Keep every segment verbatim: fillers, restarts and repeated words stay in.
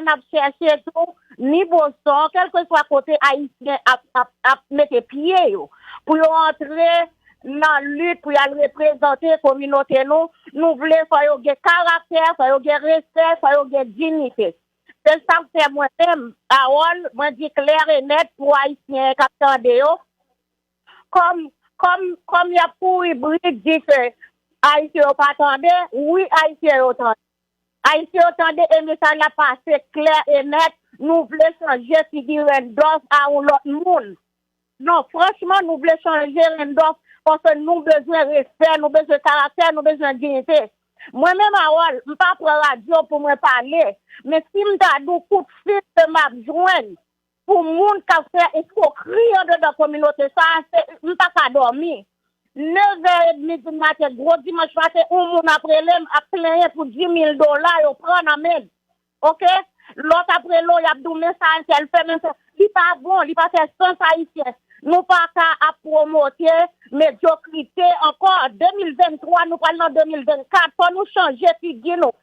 n ap chèche tou, ni Boston, kèlkeswa kote Ayisyen ap, ap, ap mete pye yo, pou yo antre nan lit, pou y al reprezante kominote nou. Nou vle fò yo gen karaktè, fò yo gen respè, fò yo gen diyite. Se sa k fè mwen menm, Harold, mwen di klè e nèt pou Ayisyen k ap tande yo, kòm, kòm, kòm y ap kouri bri di ke Ayisyen yo pa tande, wi, Ayisyen yo tande. Ayisyen yo tande e mesaj la pase klè e nèt, nou vle chanje figi Randolph a yon lòt moun. Non, franchman, nou vle chanje Randolph, paske nou bezwen respè, nou bezwen karaktè, nou bezwen diyite. Mwen menm, Harold, m pa pran radyo pou mwen pale, men si m ta di w kout fil ke m ap jwenn pou moun k ap fè eskwokri andedan kominote sa a, se, m pa ka dòmi. Nevè edmi di maten, gwo dimanch maten, yon moun ap rele m, ap plenyen pou dis mil dola yo pran nan men l. Oke? Lòt ap rele w, y ap di w, men sa entèl fè, men sa. Li pa bon, li pa fè sans, Ayisyen. Nou pa ka ap pwomote medyokrite ankò. De mil venntwa, nou pral nan de mil vennkat. Fò nou chanje figi nou.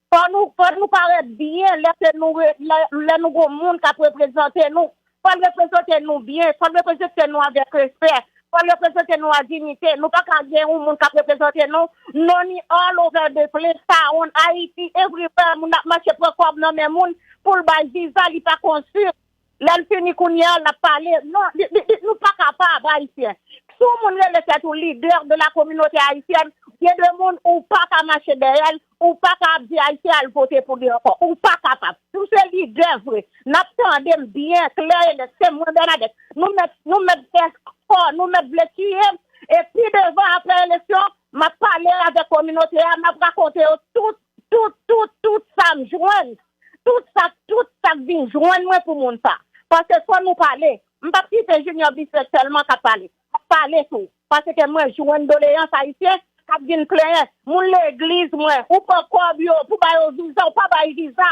Fò nou, fò nou parèt byen lè ke nou re-, lè, lè nou gon moun k ap reprezante nou. Fò l reprezante nou byen, fò l reprezante nou avèk respè, fò l reprezante nou ak diyite. Nou pa ka gen yon moun k ap reprezante nou. Noni all over the place, Tawon, Ayiti, everywhere, moun ap mache pran kòb nan men moun pou l bay viza, li pa konsil. Lè l fini kounye a, l ap pale. Non, li, li, li, nou pa kapab, Ayisyen. Si yon moun rele tèt ou lidè de la kominote ayisyèn, gen de moun ou pa ka mache dèyè l, ou pa ka ap di Ayisyen al vote pou li ankò. Ou pa kapab. Si w se lidè vre, n ap tande m byen klè e nèt. Se mwen, Bènadèt. Nou mèt, nou mèt fè kò, nou mèt vle tiye m. E pi devan, apre eleksyon, m ap pale avèk kominote a, m ap rakonte yo tout, tout, tout, tout sa m jwenn. Tout sa, tout sa k vin jwenn mwen pou moun sa. Paske fò nou pale. M p ap kite Junior Bisèk sèlman k ap pale. M ap pale tou. Paske mwen jwenn doleyans Ayisyen k ap vin plenyen. Moun legliz mwen, ou pran kòb yo pou ba yo viza, ou pa bay viza.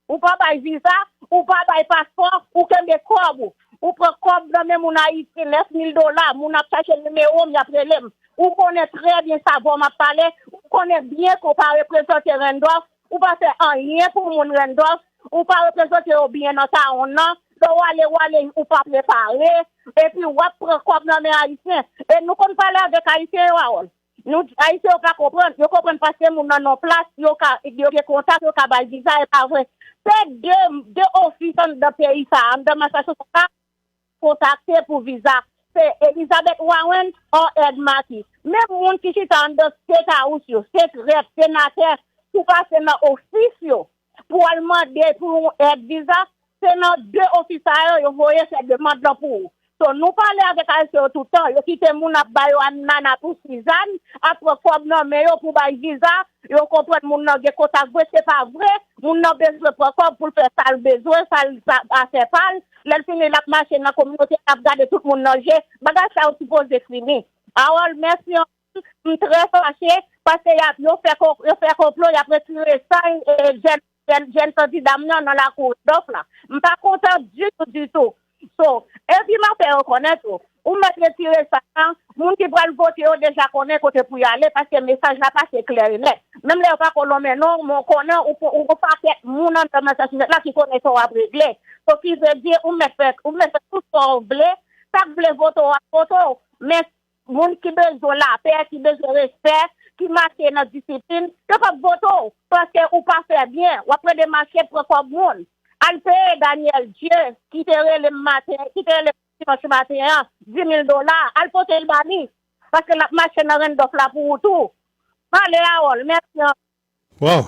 Ou pa bay viza, ou pa bay paspò, ou kenbe kòb ou. Ou pran kòb nan men moun Ayiti, nèf mil dola, moun ap chache nimewo m, y ap rele m. Ou konnen trè byen sa bò m ap pale, ou konnen byen ke w pa reprezante Randolph, ou pa fè anyen pou moun Randolph, ou pa reprezante yo byen nan Tawon nan, lè w ale, w ale, ou pa prepare, epi w ap pran kòb nan men Ayisyen. E nou konn pale avèk Ayisyen yo, Harold. Nou, Ayisyen yo pa konprann. Yo konprann paske moun nan nan plas, yo ka, yo gen kontak, yo ka bay viza, e pa vre. Se de, de ofis anndan peyi sa, anndan Massachusetts la, kontakte pou viza. Se Elizabeth Warren or Ed Markey. Menm moun ki chita anndan State House yo, State Rep, senatè, pou pase nan ofis yo, pou al mande pou yon èd viza, se nan de ofis sa yo, yo voye fè demann lan pou ou. So, nou pale avèk Ayisyen yo tout tan, yo kite moun ap ba yo annana pou sizàn, ap pran kòb nan men yo pou bay viza, yo konprann moun nan gen kontak vre, se pa vre, moun nan bezwen pran kòb pou l fè sa l bezwen, sa l, sa, afè pa l, lè l fini l ap mache nan kominote, l ap gade tout moun nan je, bagay sa yo sipoze fini. Harold, mèsi anpil, m trè fache, paske y ap, yo fè kon-, yo fè konplo, y ap retire say, e, jèn, jèn, jèn kandida m nan nan lakou Randolph la. M pa kontan ditou, ditou. So, epi m ap fè yo konnen tou, ou mèt retire say la, moun ki pral vote yo deja konnen kote pou y ale, paske mesaj la pase klè e nèt. Menm lè yo pa ko lonmen non w, men w konnen ou, ou gon pakèt moun anndan Massachusetts la ki konnen sa w ap regle. So, ki vle di, ou mèt fè, ou mèt fè tout sa w vle, sa k vle vote w ap vote w. Men moun ki bezwen lapè, ki bezwen respè, ki mache nan disiplin, yo p ap vote w, paske ou pa fè byen, w ap plede mache pran kòb moun. Al peye Daniel Dieu, ki te rele m maten, ki te rele m dimanch maten an, dis mil dola, al pote l ba li, paske l ap mache nan Randolph la pou ou tou. Pale Harold, mèsi anpil. Waw,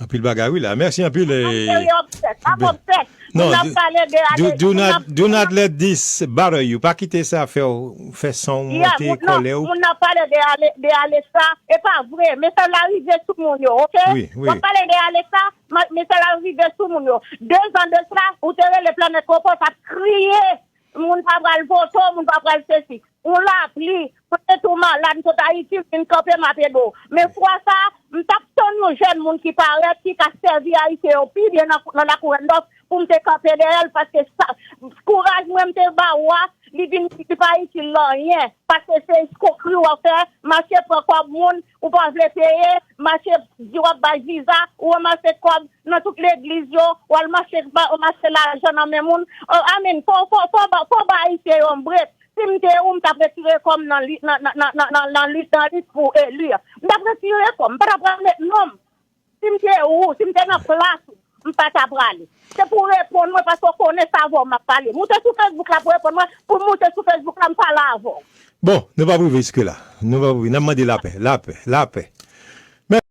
anpil bagay wi la. Mèsi anpil. Ap serye obsèk, ap obsèk. Non, n ap pale de ale, do, do not, do not let this bother you. Pa kite sa fè w, fè san w monte kòlè w. Moun nan pale de ale, de ale sa. E pa vre. Mesaj la rive sou moun yo, oke? Wi, wi. W ap pale de ale sa, mesaj la rive sou moun yo. De zan de sa, ou te rele Planèt Konpò, t ap kriye. Moun pa pral vote w, moun pa pral sesi. Yon lapli, mwen te tou malad, m sot Ayiti, m vin kanpe m ap ede w. Men fwa sa, m t ap Konn yon jèn moun ki parèt, ki ka sèvi Ayisyen yo pi byen nan, nan lakou Randolph pou m te kanpe dèyè l, paske sa, kouraj mwen m te ba ou a, li vin, li pa itil l anyen, paske se eskokri w ap fè, mache pran kòb moun, ou pa vle peye, mache di w ap bay viza, ou ranmase kòb nan tout legliz yo, w al mache ba, ranmase lajan nan men moun. Oh, I mean, fò, fò, fò, ba- fò ba Ayisyen yo yon brek. Si m te ou, m t ap retire kò m nan lit, nan, nan, nan, nan, nan, nan lit, nan lit pou eli. M t ap retire kò m, m pa t ap pral met non m. Si m te ou, si m te nan plas ou, m pa t ap prale. Se pou w reponn mwen, paske w konnen se avè w m ap pale. Moute sou Facebook la pou w reponn mwen, pou m moute sou Facebook la, m pale avè w. Bon, nou p ap rive jiske la. Nou p ap rive. N ap mande lapè, lapè, lapè.